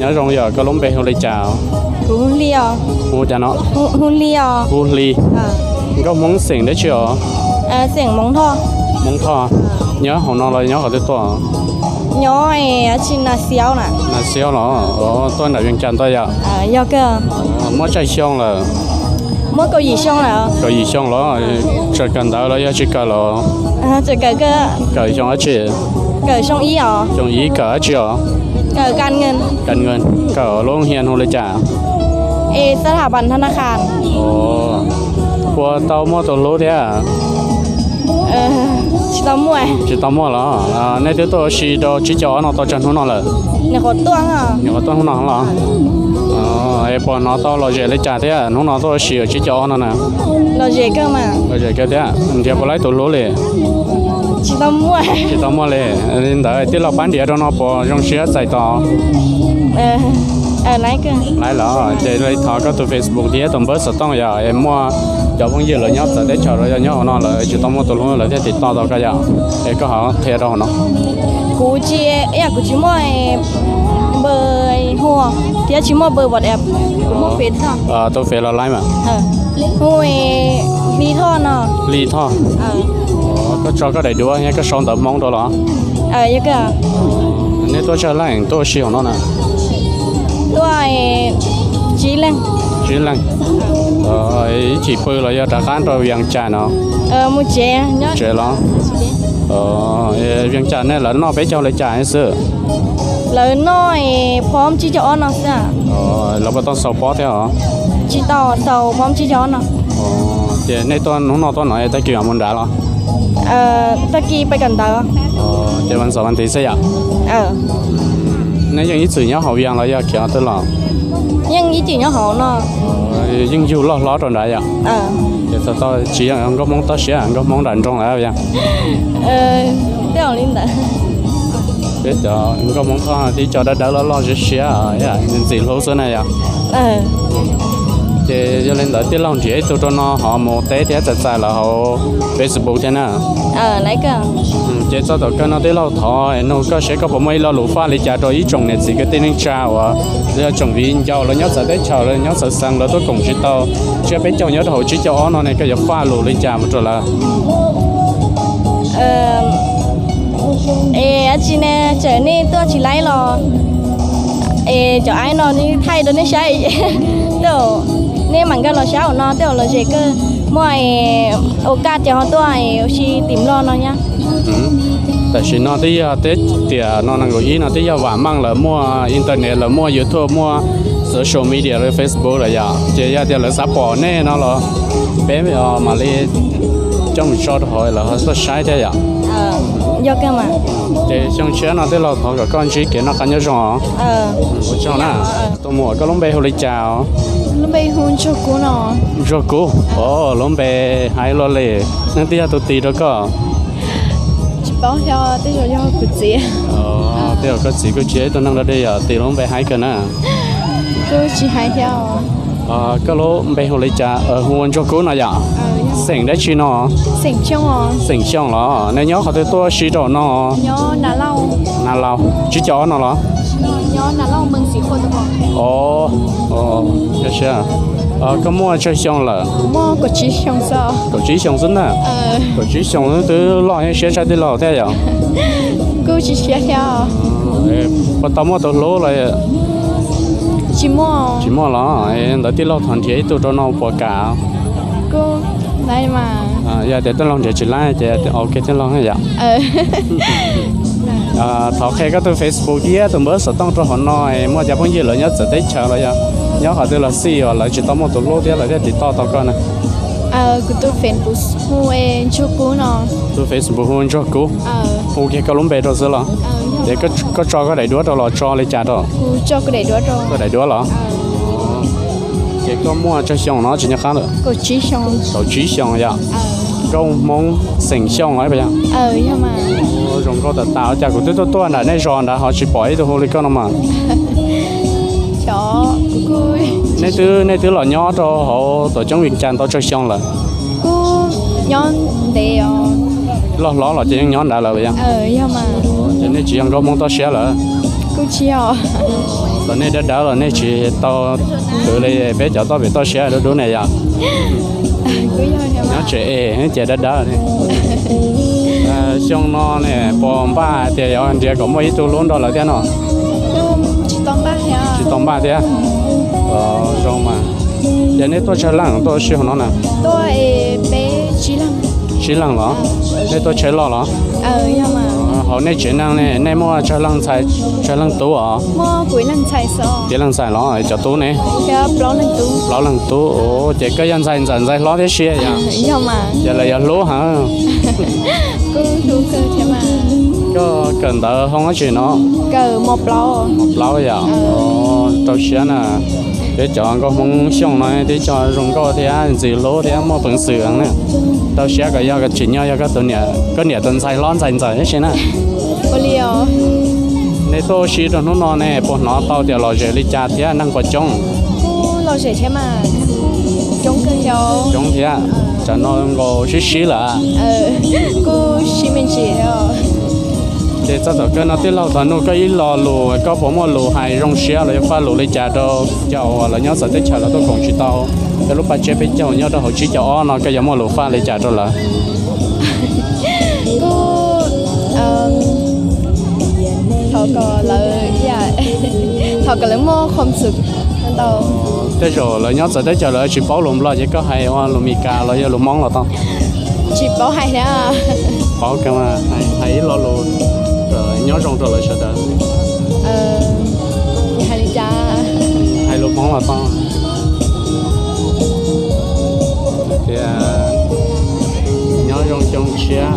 Nyob zoo yom, koj lub npe hu li cas? Kuv hu Hli os. Hu cas no? Hu Hli os. Hu Hli. Nkauj Hmoob xeem dab tsi os? Xeem Hmoob Thoj. Hmoob Thoj. Nyob hauv no los nyob qhov twg tuaj? Nyob tsis Nas Xiaub na. Nas Xiaub los? Tuaj nram Vias Cas ntawd yom? Yog kawg. Muaj tsawg xyoo lawm? Muaj kaum yim xyoo lawm. Kaum yim xyoo los? Tseem kawm ntawv los yog tsis kawm los? Tseem kawm. Kawm xyoo dab tsi? Kawm xyoo ib os. Xyoo ib kawm dab tsi os? Kawm kas nkees. Kas nkees. Kawm lub hia hu li cas? Es xab tham pas thab na khas. Puas tau muaj tus hlub thiab? Tsis tau muaj. Tsis tau muaj los? Nej twb tuaj ua si rau tsib caug ob no tau tsawg hnub no lawm? Nyuam qhuav tuaj, nyuam qhuav tuaj hnub no los? Es puas hnov tau lom zem li cas thiab hnub no tuaj ua si rau tsib caug ob no na? Lom zem kawg mas. Lom zem kawg thiab. Nrhiav puas laib tus hlub li? Tsis tau muaj. Tsis tau muaj li. Li ntawd tij laug pab nrhiav rau no puas zoo siab txais tos? Laib los? Ces thov koj tus Facebook thiab tus npawb xov tooj yom, es muaj cov phooj ywg lawv nyob txawv teb chaws los yog nyob hauv no lawv tsis tau muaj tus hlub lawv thiaj tiv toj tau koj yom. Es koj ho qhia rau hauv no. Kuv tsis, kuv tsis muaj npawb hu thiab tsis muaj npawb WhatsApp, kuv muaj Face. Tus Face los laib mas. Hu Hli Thoj no. Hli Thoj. Koj tso koj daim duab thiab koj sau ntawv Hmoob rau los? Nej tuaj tsawg leej tuaj ua si hauv no na? Tuaj tsib leeg. Tsib leeg. Ib chim pw los yog rov qab rau Vias Cas no? Mus tsev. Tsev los? Vias Cas nej lawv noj peb caug li cas xwb? Lawv noj phob tsib caug ob no xwb. Lawv puas tau xaus pob thiab os? Tsis tau xaus phob tsib caug ob no. Ces nej tuaj hnub no tuaj no tag kis mam mus nrad los? Tag kis pais kawm ntawv. Ces vas xaum vas tiv xwb yom? Nej yeej ib txwm nyob hauv Vias los yog khiav twb los? Yeej ib txwm nyob hauv no. Yeej yug loj hlob rau nrad yom? Ces txog tau tsis yog nkauj Hmoob toj siab, nkauj Hmoob nram nroog lawm yog? Tej zaum li ntawd. Peb cov nkauj Hmoob Thoj tib co dawb dawb loj loj siab siab, ntxim hlub xwb na yom? Ces yog li ntawd tij laug nrhiav ib tug rau no ho mus teb thiab txais txais lawv hauv Facebook thiab na. Ces txog thaum kawg no tij laug thov nug koj seb koj puas muaj ib lo lus faj li cas rau ib tsoom niam txiv kwv tij neej tsa uas yog tsoom viv ncaus lawv nyob txawv teb chaws lawv nyob txawv xeev lawv tuaj koom tsis tau tsiab peb caug nyob rau hauv tsib caug ob no ne, koj yuav faj lus li cas mus rau lawv? Es dab tsi ne, txawm nej tuaj tsis laib los es cov aib no thaij rau nej saib. Tej zaum nej mam nkag los saib hauv no tej zaum lom zem kawg, muaj ua kaj ces ho tuaj ua si tim loj no nyab. Tam sim no twb yog teb tiam no nees nkaum ib no twb yog vam meej lawm, muaj internet lawm, muaj YouTube, muaj social media li Facebook lawm yom, ces yog tias lawv xav pom nej no los peb mam li coj mus tso rau hauv lawv ho tuaj saib thiab yom. Ces xyoo tshiab no tij laug thov kom koj ntsib kev noj qab nyob zoo os. Ua tsaug na. Tus muam, koj lub npe hu li cas os? Lub npe hu Ntsuag Kub no. Ntsuag Kub, o, lub npe haib luaj li. Neeg twg yog tus tis rau koj? Tsis paub thiab, tej zaum yog kuv txiv. Tej zaum koj txiv kuj tsis yog ib tug neeg dog dig yom, tis lub npe haib kawg na. Kuj tsis hais thiab. Koj lub npe hu li cas? Hu ua Ntsuag Kub no yom? Xeem dab tsi no? Xeem Xyooj los? Nej nyob qhov twg tuaj si rau no? Nav Lauj, tsib caug ob no los? Koj muaj tsawg xyoo lawm? Kaum tsib xyoo xwb ntag. Kaum tsib xyoo twb loj siab tshaj tij laug thiab yom? Kuj tsis siab thiab. Puas tau muaj tus hlub los? Tsis muaj los? Ntawd tij laug thov nrhiav ib tug rau no puas kam? Yog tias tij laug nrhiav tsis laib ces ok tij laug yom. Thov qhia koj tus Facebook thiab tus npawb xov tooj rau hauv no, muaj cov phooj ywg lawv nyob txawv teb chaws los yog nyob qhov twg los xij uas lawv tsis tau muaj tus hlub thiab lawv thiaj tiv toj tau koj na. Kuv tus Facebook hu Ntsuag Kub no. Tus Facebook hu Ntsuag Kub. Hu kiag koj lub npe rau xwb los? Ces koj tso koj daim duab rau los tso li cas rau? Koj daim duab los? Ces koj muaj tsawg xyoo no tsis nco qab lawm? Kaum tsib xyoo yom? Nkauj Hmoob xeem Xyooj los? Zoo nkauj tas tas, cas kuv twb tuaj tuaj nram nej zos nrad ho tsis pom ib tug hu li koj no mas. Nej twb, nej twb los nyob rau hauv tuam ceeb Vias Cas tau tsawg xyoo lawm? Loj hlob los ces yeej nyob nrad lawm yog? Ces nej tsis yog nkauj Hmoob toj siab lawm? Kuj tsis yog. Los nej dawb dawb los nej tsis tau khwv li peb cov toj pem toj siab dub dub ne yom? Nyob tsev es ces dawb dawb. Xyoo no ne puas npaj tias yuav nrhiav kom muaj ib tug hlub nrog lawv thiab no? Tsis tau npaj thiab. Zoo mas. Ces nej tuaj tsawg leej tuaj sij hawm no na? Tsib leej los? Nej tuaj tsheb loj los? Hauv nej tsev neeg ne nej muaj tsawg leej ntxhais, tsawg leej tub os? Peb leej ntxhais los cov tub ne? Plaub leeg tub. Ces koj yog ntxhais ntxawm ntxhais hlob thiab sia yom? Ces lawv yuav hlub heev. Koj kawm ntawv hoob dab tsi no? Hoob plaub yom? Rau siab na. Peb cov nkauj Hmoob Xyooj no twb cog zoo nkauj thiab ntxim hlub thiab muaj peev xwm heev na. Rau siab kom yog tsim nyog yog koj tus niam, koj niam tus ntxhais hlob ntxhais ntxawm tab sis na. Nej tuaj ua si rau hnub no ne puas hnov tau tias lom zem li cas thiab neeg puas coob? Coob thiab, tsam no nkaus sib sib lawm. Ces txog thaum kawg no tij laug Thov Nuj, koj ib lo lus koj puas muaj lus hais zoo siab los yog faj lus li cas rau cov uas lawv nyob txawv teb chaws lawv tuaj koom tsis tau peb lub paj tsiab peb caug nyob rau hauv tsib caug ob no, koj yuav muaj lus faj li cas rau lawv? Kuj thov kom lawv, thov kom lawv muaj qhov xwm ntau. Tej zaum lawv nyob txawv teb chaws lawv tsis paub lus Nplog ces koj hais ua lus Meskas los yog lus Hmoob los tau. Tsis paub hais thiab. Paub kawg mas, hais ib lo lus nyob zoo rau lawv sawv daws. Hais li cas? Hais lus Hmoob los tau. Tias nyob zoo xyoo tshiab.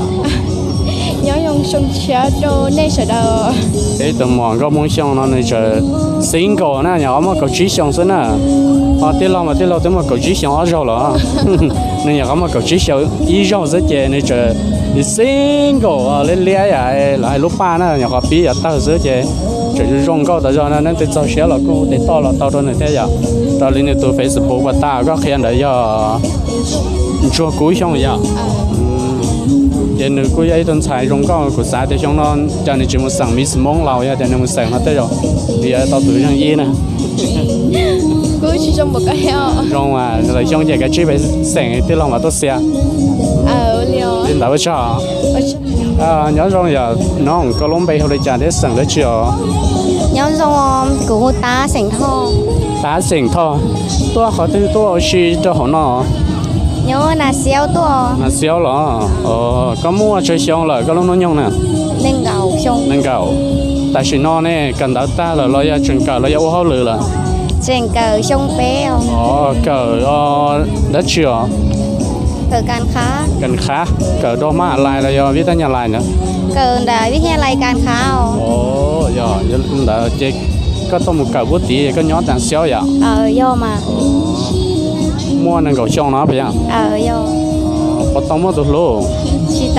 Nyob zoo xyoo tshiab rau nej sawv daws. Peb tus muam nkauj Hmoob Xyooj no nws tseem single na, nyuam qhuav muaj kaum tsib xyoo xwb na. Ho tij laug mas tij laug twb muaj kaum tsib xyoo ob zaug los. Nws nyuam qhuav muaj kaum tsib xyoo ib zaug xwb ces nws tseem single liab liab yam lawv hais lub paj na, nyuam qhuav pib yav tawg xwb ces tseem zoo zoo nkauj tas zog na. Leej twg txaug siab los kuj tiv toj los tau rau nws thiab yom. Raws li nws tus Facebook pas tas koj qhia ntawd yog Ntsuag Kub Xyooj yom. Ces nws kuj yog ib tug ntxhais zoo nkauj, kuv xav tias xyoo no cas nws tsis mus xeem Miss Hmoob Laus, yog tias nws mus xeem no tej zaum nws yuav tau tus zeej ib na. Zoo, lawv xyoo ces kav tsij pem xeem tij laug mas tuaj xia. Li ntawd ua tsaug. Nyob zoo yom, no koj lub npe hu li cas thiab xeem dab tsi os? Nyob zoo, kuv hu Tab xeem Thoj. Tab xeem Thoj, tuaj qhov twg tuaj ua si rau hauv no? Nyob Nas Xiaub tuaj. Nas Xiaub los? Koj muaj tsawg xyoo lawm koj lub hnub nyoog na? Nees nkaum. Tam sim no ne kawm ntawv tag lawm los yog tseem kawm los yog ua hauj lwm lawm? Tseem kawm xyoo peb. Kawm dab tsi os? Kawm kas qhab. Kawm rau mab lais los yog vib tab nyas lais ntawd? Kawm ntawm vib nyas lais kas qhab. Yog ntawd ces koj tuaj mus kawm puag tid koj nyob Nas Xiaub yom? Yog mas. Muaj nees nkaum xyoo no puas yog? Puas tau muaj tus hlub? Tsis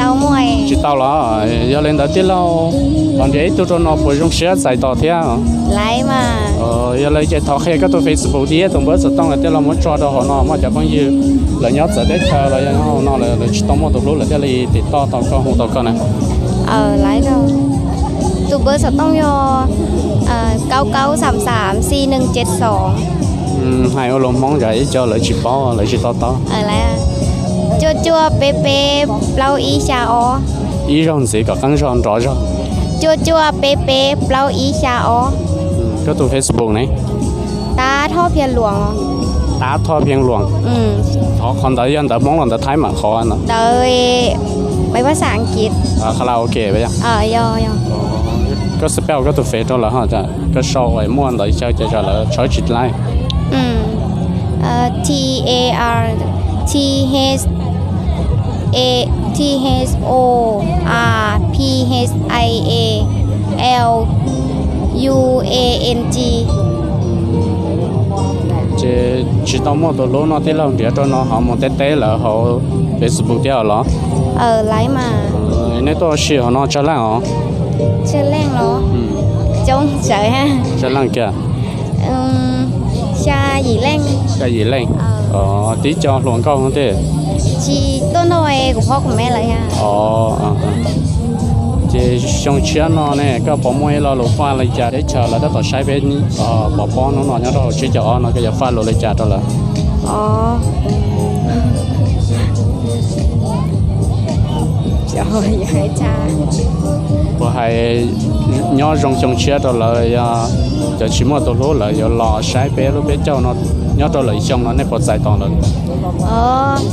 tau los? Yog li ntawd tij laug los nrhiav ib tug rau no puas zoo siab txais tos thiab? Yog li ces thov qhia koj tus Facebook thiab tus npawb xov tooj los tij laug muab tso rau hauv no, muaj cov phooj ywg lawv nyob txawv teb chaws los yog nyob hauv no lawv tsis tau muaj tus hlub lawv thiaj li tiv toj tau koj hu tau koj na. Tus npawb xov tooj yog kaub kaub xam xam xi nees ced xoos. Hais ua lus Hmoob tsam ib co lawv tsis paub lawv tsis to taub. Cuaj cuaj peb peb plaub ib xya ob. Ib zaug ntxiv kom qeeb zog nrov zog. Cuaj cuaj peb peb plaub ib xya ob. Koj tus Facebook ne? Tab Thoj Phiaj Luam. Tab Thoj Phiaj Luam. Qhov ntawd yog ntawv Hmoob los ntawv Thaib mam qhov no? Ntawv, ntawv phab xas Askiv. Karaoke. Koj spell koj tus Face rau lawv ho, koj sau muaj ntawv xyaw ces lawv tshawb tsis laib. T A R T H A T H O R P H I A L U A N G. Ces tsis tau muaj tus hlub no tij laug nrhiav rau no ho mus teb teb lawv hauv Facebook thiab los? Nej tuaj ua si hauv no tsawg leej os? Tsawg leej kiag? Xya yim leej. Tib co hluas nkauj thiab? Tsis tuaj nrog kuv phob kuv me lawm. Ces xyoo tshiab no ne koj puas muaj ib lo lus faj li cas teb chaws lawv tab tom saib peb pov pob hnub no nyob rau hauv tsib caug ob no koj yuav faj lus li cas rau lawv? Puas hais nyob zoo xyoo tshiab rau lawv, yog cov tsis muaj tus hlub lawv yuav los saib peb lub peb caug no nyob rau lawv xyoo no nej puas txais tos lawv?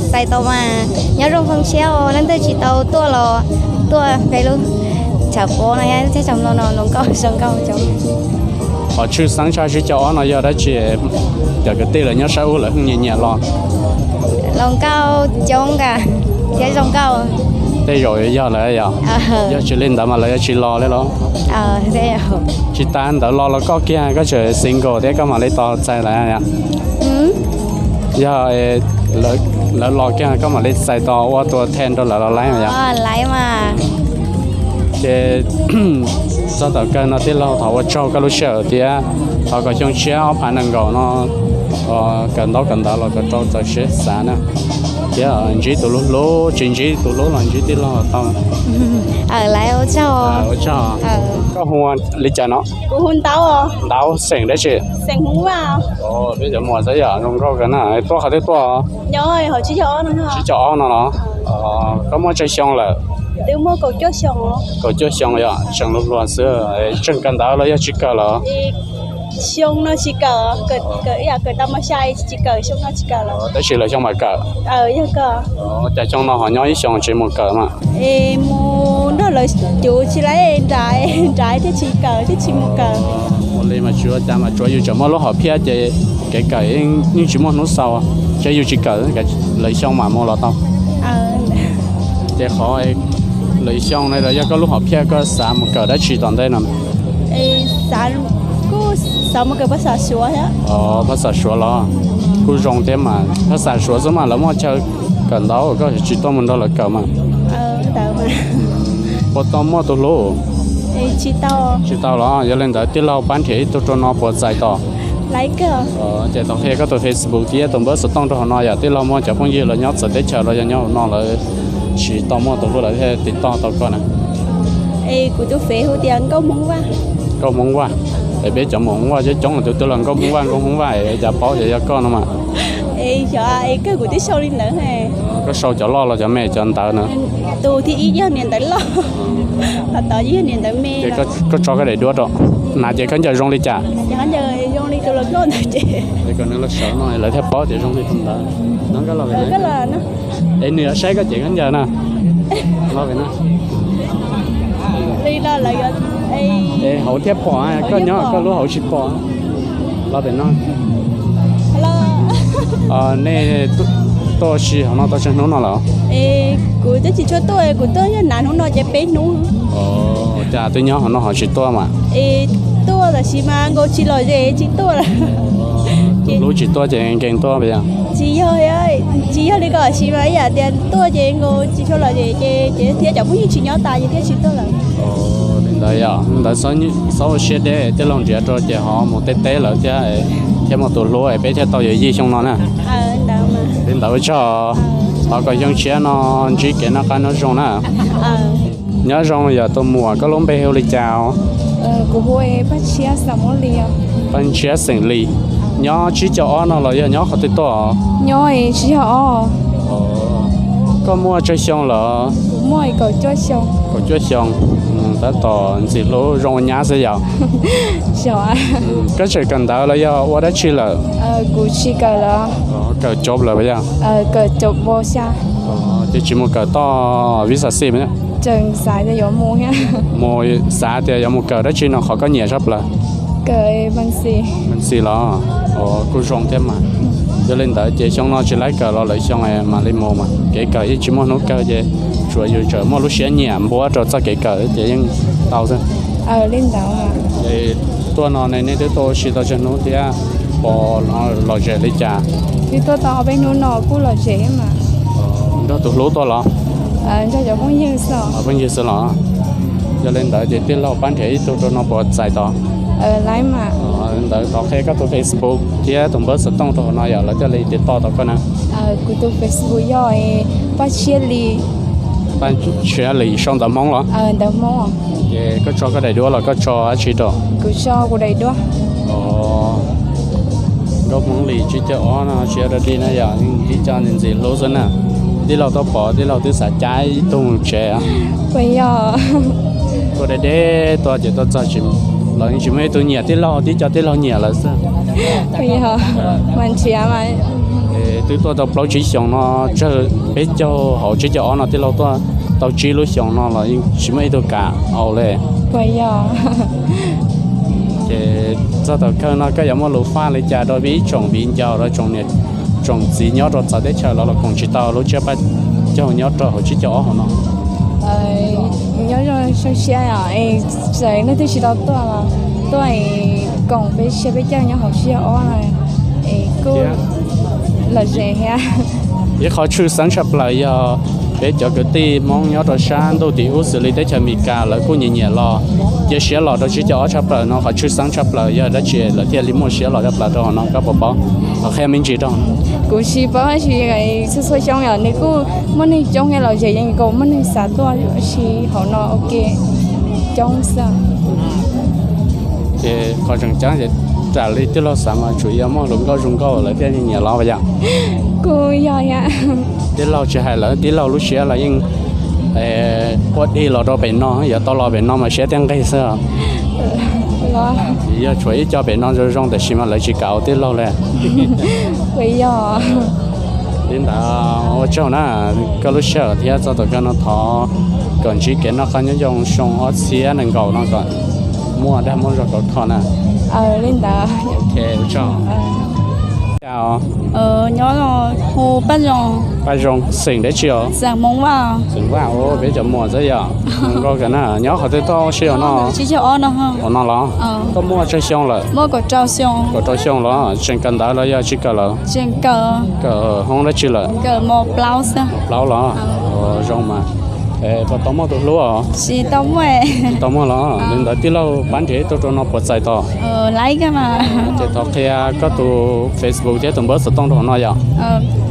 Txais tos mas, nyob zoo xyoo tshiab os, leej twg tsis tau tuaj los tuaj peb lub tshav pob no thiab teb chaws Nplog no zoo nkauj zoo nkauj coob. Qhov tshwj xeeb tshaj tsib caug ob no yog dab tsi? Cov kwv tij lawv nyob sab ub lawv nyiam nyiam los. Los nkauj coob ka thiab zoo nkauj. Tej zaum yog lawm yog? Yog tsis li ntawd mas lawv yuav tsis los li los? Tsis tas ntawd los los koj kiag koj tseem single thiab koj mam li tos txais lawv. Yog lawv los kiag koj mam li txais tos ua tua then rau lawv los laib yog? Ces txog thaum kawg no tij laug thov ua tsaug koj lub sij hawm thiab thov kom xyoo tshiab ob phav nees nkaum no kawm ntaub kawm ntawv los kom rau txawv siab xav na, thiab ntsib tus hlub hlub, tsis ntsib tus hlub los ntsib tij laug tau. Ua tsaug. Koj hu li cas no? Ntaub, xeem dab tsi? Peb cov muam xwb yom, zoo nkauj kawg na. Tuaj qhov twg tuaj? Tsib caug ob no los? Koj muaj tsawg xyoo lawm? Kaum cuaj xyoo yom, tseem hluas hluas xwb. Tseem kawm ntawv los yog tsis kawm lawm? Tab sis lwm xyoo mam kawm. Cas xyoo no ho nyob ib xyoos tsis mus kawm mas? Mus nrog lawv cuv tsis laib nrad, nrad thiaj tsis kawm thiaj tsis mus kawm. Ua li mas tsis ua cas mas, tsuav yus tseem muaj lub hom phiaj ces kev kawm yeej tsis muaj hnub xaus, ces yus tsis kawm lwm xyoo mam mus los tau. Ces qhov lwm xyoo no los yog koj lub hom phiaj koj xav mus kawm dab tsi tom ntej no? Kuj xav mus kawm phaj xaj Suav thiab. Phaj xaj Suav los kuj zoo thiab mas, phaj xaj Suav xwb mas lawv muaj chaw kawm ntawv, koj tsis tuaj mus nrog lawv kawm mas. Puas tau muaj tus hlub? Tsis tau los? Yog li ntawd tij laug pab nrhiav ib tug rau no puas txais tos? Ces thov qhia koj tus Facebook thiab tus npawb xov tooj rau hauv no, yog tij laug muaj cov phooj ywg los nyob txawv teb chaws los yog nyob hauv no lawv tsis tau muaj tus hlub lawv thiaj tiv toj tau koj na. Kuv tus Face hu tias Nkauj Hmoob Vaj. Nkauj Hmoob Vaj. Es peb cov muam Hmoob Vaj coob coob, tus twg los Nkauj Hmoob Vaj, Nkauj Hmoob Vaj es cas paub tias yog koj no mas. Kawg kuv twb sau li ntawd. Koj sau cov loj los cov me cov ntawd na? Tus thib ib yog niam ntawv loj, ho tod yog niam ntawv me. Koj tso koj daim duab rau, hnav ces khaub ncaws zoo li cas? Zoo li tus los nkauj ntawd ces. Kom nws los sawv no lawv thiaj paub tias zoo li tus ntawd. Es nws yuav saib koj cev khaub ncaws na. Los pem no. Es hauv thiaj pom, koj nyob koj lub hauv tsis pom. Los pem no. Nej tuaj si hauv no tau tsawg hnub no lawm? Kuv twb tsis tshua tuaj, kuv tuaj yog hnav hnub no ces peb hnub. Cas twb nyob hauv no ho tsis tuaj mas? Tuaj tab sis mas nkaus tsis lom zem tsis tuaj lawm. Tus hlub tsis tuaj ces nkees tuaj puas yog? Tsis yog, tsis yog li ko tab sis mas ib yam tias tuaj ces nkaus tsis tshua lom zem ces thiab cov phooj ywg tsis nyob tas ces thiaj tsis tuaj lawm. Li ntawd yog li ntawd, txhob ua siab deb, tij laug nrhiav rau ces ho mus teb teb lawm thiab, thiaj muaj tus hlub es peb thiaj tau yuav yij xyoo no na. Li ntawd ua tsaug. Thov kom xyoo tshiab no ntsib kev noj qab nyob zoo na. Nyob zoo, yog tus muam, koj lub npe hu li cas? Kuv hu Paj Ntshiab Xam Muab Lis. Paj Ntshiab xeem Lis. Nyob tsib caug ob no los yog nyob qhov twg tuaj? Nyob tsib caug ob. Koj muaj tsawg xyoo lawm? Muaj kaum cuaj xyoo. Kaum cuaj xyoo. Tab tom ntxim hlub zoo ua nyab xwb yom? Koj tseem kawm ntawv los yog ua dab tsi lawm? Kuv tsis kawm lawm. Kawm cov lawm yog? Kawm cov bo xya. Ces tsis mus kawm toj vis a xi? Tseem xav tias yuav mus thiab. Mus xav tias yuav mus kawm dab tsi no qhov koj nyiam tshaj plaws? Kawm Mexi los? Kuj zoo thiab mas. Yog li ntawd ces xyoo no tsis laib kawm los lawm xyoo mam li mus mas, kev kawm yeej tsis muaj hnub kawg ces tsuav yus tseem muaj lub siab nyiam npuab rau txoj kev kawm ces yeej tau xwb. Li ntawd. Tuaj no ne nej twb tuaj ua si tau tsawg hnub thiab, puas lom zem li cas? Twb tuaj tau ob peb hnub no kuj lom zem mas. Nrog tus hlub tuaj los? Nrog cov phooj ywg xwb. Phooj ywg xwb los? Yog li ntawd ces tij laug pab nrhiav ib tug rau no puas txais tos? Li ntawd thov qhia koj tus Facebook thiab tus npawb xov tooj rau hauv no yom, lawv thiaj li tiv toj tau koj na. Kuv tus Facebook yog Paj Ntshiab Lis. Paj Tsiab Lis sau ntawv Hmoob los? Ces koj tso koj daim duab los koj tso dab tsi rau? Kuv tso kuv daim duab. Nkauj Hmoob Lis tsib caug ob no tsis yog dog dig na, yog tib co ntxim hlub xwb na. Tij laug tuaj pom tij laug twb xav cab ib tug tsev. Tuaj deb deb tuaj ces tuaj txog los yeej tsis muaj ib tug nyiam tij laug, tib co tij laug nyiam lawm xwb. Twb tuaj tau plaub tsib xyoos no, tsawg peb caug hauv tsib caug ob no tij laug tuaj tau tsib lub xyoos no los yeej tsis muaj ib tug kam haus li. Ces txog thaum kawg no koj yuav muaj lus faj li cas rau peb ib tsoom viv ncaus, rau tsoom niam tsoom txiv nyob rau txawv teb chaws los los koom tsis tau lub tsiab paj caug nyob rau hauv tsib caug ob hauv no? Nyob zoo, zoo siab os, txawm leej twg tsis tau tuaj los tuaj es koom peb tsiab peb caug nyob hauv tsib caug ob no es kuj lom zem thiab. Ib qho tshwj xeeb tshaj plaws yog peb cov kwv tij Hmoob nyob rau sab ntuj tim ub xws li teb chaws Amelikas lawv kuj nyiam nyiam los cia siab los rau tsib caug ob tshaj plaws no, qhov tshwj xeeb tshaj plaws yog dab tsi lawv thiaj li muaj siab los tshaj plaws rau hauv no, koj puas paub? Qhia me ntsis rau. Kuv tsis paub tab sis txhua txhua xyoo yom nws kuj muaj neeg coob thiab los zem yees nkaus, muaj neeg xav tuaj ua si hauv no ua ke coob xwb. Ces qhov tseem ceeb ces raws li tij laug xav mas tsuas yog muaj hluas nkauj zoo nkauj lawv thiaj nyiam los yom? Kuj yog thiab. Tij laug tsis hais lawv, tij laug lub siab los yeej quaj dig los rau pem no, yuav tau los pem no mas siab thiaj nqig xwb. Yog tshuav ib co pem no zoo zoo tab sis mas lawv tsis kam ua tij laug li. Li ntawd ua tsaug na, koj lub sij hawm thiab txog thaum kawg no thov kom ntsib kev noj qab nyob zoo xyoo ob txhiab nees nkaum no kom muaj dag muaj zog kauv thoj na. Li ntawd. Ua tsaug. Nyob hu Paj Zoo. Paj Zoo, xeem dab tsi os? Xeem Vaj. Ua peb cov muam xwb yom. Zoo nkauj kawg na. Nyob qhov twg tuaj ua si hauv no? Hauv no los? Koj muaj tsawg xyoo lawm? Kaum rau xyoo los? Tseem kawm ntawv los yog tsis kawm lawm? Kawm hoob dab tsi lawm? Plaub los? Zoo mas. Puas tau muaj tus hlub os? Tsis tau muaj los? Li ntawd tij laug pab nrhiav ib tug rau no puas txais tos? Ces thov qhia koj tus Facebook thiab tus npawb xov tooj rau hauv no yom.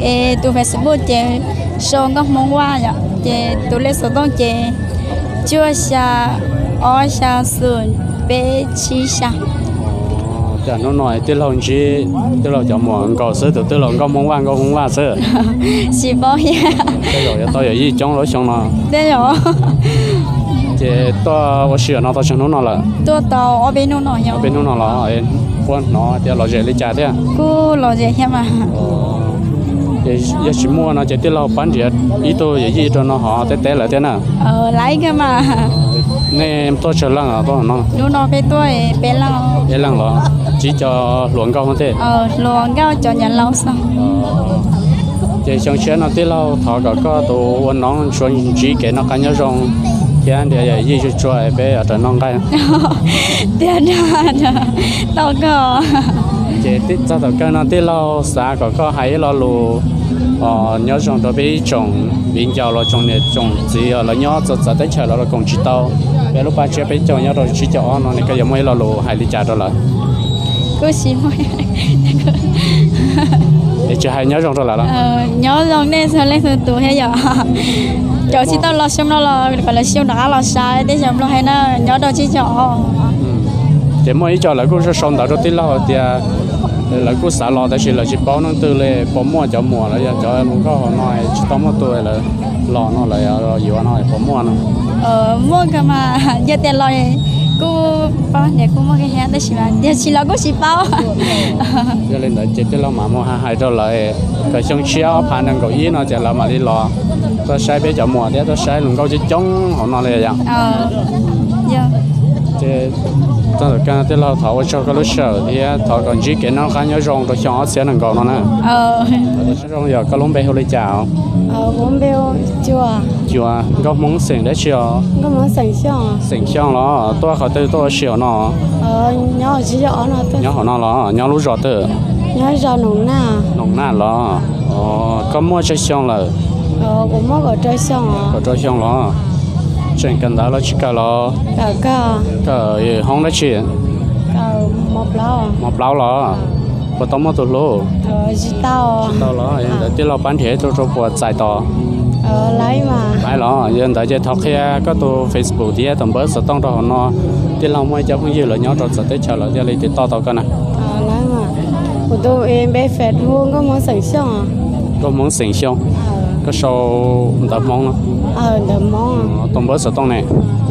Es tus Facebook ces sau Nkauj Hmoob Vaj yom, ces tus lej xov tooj ces cuaj xya ob xya xum peb tsib xya. Cas hnub no tij laug ntsib tij laug cov muam nkaus xwb, tus twg los Nkauj Hmoob Vaj, Nkauj Hmoob Vaj xwb. Tsis paub thiab. Tej zaum yuav tau yawm yij coob lawm xyoo no. Tej zaum. Ces tuaj ua si no tau tsawg hnub no lawm? Tuaj tau ob peb hnub no. Ob peb hnub no los puas hnov tias lom zem li cas thiab? Kuj lom zem thiab mas. Ces yog tsis muaj no ces tij laug pab nrhiav ib tug yawm yij rau no hov teb teb lawm thiab na. Nej tuaj tsawg leej tuaj no? Hnub no peb tuaj peb leej. Peb leej los? Tsib co hluas nkauj thiab? Hluas nkauj cov nyav laus xwb. Ces xyoo tshiab no tij laug thov kom koj tus ua noov tsuas ntsib kev noj qab nyob zoo thiab nrhiav yawm yij tsuag tsuag peb yuav raws noj nqaij. Tiag, tau koj. Ces txog thaum kawg no tij laug xav kom koj hais ib lo lus nyob zoo rau peb ib tsoom viv ncaus los tsoom niam tsoom txiv lawv nyob txawv txawv teb chaws los los koom tsis tau peb lub paj tsiab peb caug nyob rau tsib caug ob no ne, koj yuav muaj ib lo lus hais li cas rau lawv? Kuj tsis muaj. Es tsis hais nyob zoo rau lawv los? Nyob zoo nej txhua leej txhua tus thiab yom. Cov tsis tau los xyoo no los kom lawv xyoo rov qab los saib tej xyoo nplog hais na, nyob rau tsib caug ob. Ces muaj ib co lawv kuj sau ntawv rau tij laug tias lawv kuj xav los tab sis lawv tsis paub leej twg li, puas muaj cov muam los yog cov hluas nkauj hauv no tsis tau muaj tus lawv los no lawv yuav no puas muaj no? Muaj kawg mas, yog tias los kuj paub tias kuj muaj kawg thiab tab sis mas yog tsis los kuj tsis paub. Yog li ntawd ces tij laug mam mus hais hais rau lawv kom xyoo tshiab ob phav nees nkaum ib no ces lawv mam li los tuaj saib peb cov muam thiab tuaj saib hluas nkauj coob coob hauv no li yom. Ces txog ntawm koj tij laug thov ua tsaug koj lub sij hawm thiab thov kom ntsib kev noj qab nyob zoo rau xyoo ob txhiab nees nkaum no na. Zoo yog koj lub npe hu li cas? Cua, nkauj Hmoob xeem dab tsi os? Xeem Xyooj los? Tuaj qhov twg tuaj ua si hauv no? Nyob hauv no los? Nyob lub zos twg? Noom Naj los? Koj muaj tsawg xyoo lawm? Kaum rau xyoo los? Tseem kawm ntawv los tsis kawm los? Kawm hoob dab tsi? Mos plaub los? Puas tau muaj tus hlub? Tsis tau los? Ntawd tij laug pab nrhiav ib tug rau puas txais tos? Laiv los, yog ntawd ces thov qhia koj tus Facebook thiab tus npawb xov tooj rau hauv no, tij laug muaj ib cov phooj ywg lawv nyob rau txawv teb chaws lawv thiaj li tiv toj tau koj na. Kuv tus npe Facebook Nkauj Hmoob xeem Xyooj. Nkauj Hmoob xeem Xyooj. Koj sau ntawv Hmoob no. Tus npawb xov tooj ne?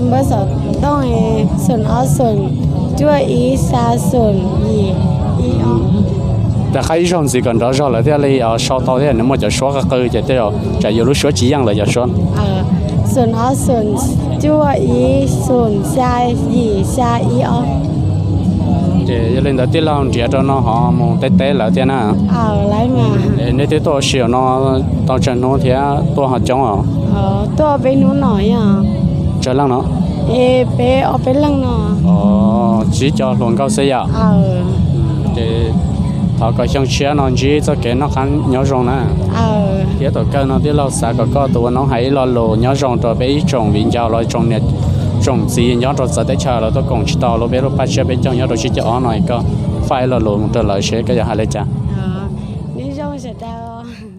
Npawb xov tooj xoom ob xoom cuaj ib xya xoom yim ib ob. Rov qab ib zaug ntxiv kom nrov zog lawv thiaj li sau tau thiab, nws muaj cov suab qw qw ces tej zaum tsam yus lub suab tsis yeej lawv cov suab. Xoom ob xoom cuaj ib xoom xya yim xya ib ob. Ces yog li ntawd tij laug nrhiav rau no ho mus teb teb lawv thiab na. Nej twb tuaj ua si no tau tsawg hnub thiab tuaj ho coob os? Tuaj peb hnub no. Tsawg leej no? Peb ob peb leej no. Tsib co hluas nkauj xwb yom? Ces thov kom xyoo tshiab no ntsib txoj kev noj qab nyob zoo na. Thiab thaum kawg no tij laug xav kom koj tus ua noob hais ib lo lus nyob zoo rau peb ib tsoom viv ncaus los tsoom niam tsoom txiv nyob rau txawv teb chaws los tuaj koom tsis tau los peb lub paj tsiab peb caug nyob rau tsib caug ob no, koj faj ib lo lus mus rau lawv seb koj yuav hais li cas. Nyob zoo sawv daws.